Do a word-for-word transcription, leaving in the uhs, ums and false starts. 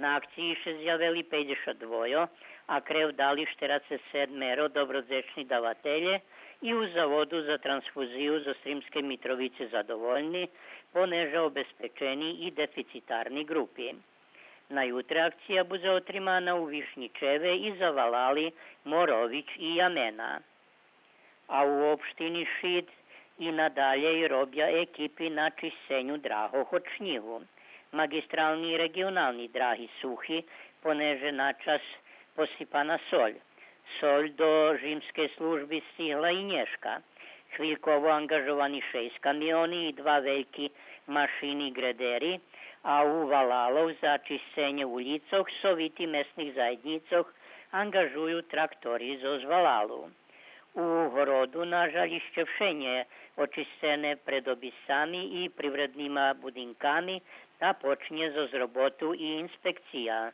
На акциї ше зявели пейдзешат двойо, а крев дали штерацец седмеро добродзечни давателє и у Заводу за трансфузию зоз Сримскей Митровици задовольни, понеже обезпечени и дефицитарни ґрупи. На ютре акция будзе отримана у Вишнїчеве и за валали Морович и Ямена. А у општини Шид и надалєй робя екипи на чисценю драгох од шнїгу. Маґистрални и реґионални драги сухи, понеже на час посипана соль. Соль до жимскей служби стигла и нєшка. Хвильково анґажовани шейсц камиони и два вельки машини ґредери, а у валалох за чисценє улїцох совити месних заєднїцох анґажую трактори зоз валалу. У Городу, на жаль, ище вше нє очисцене пред обисцами и привреднима будинками, та почнє зоз роботу и инспекция.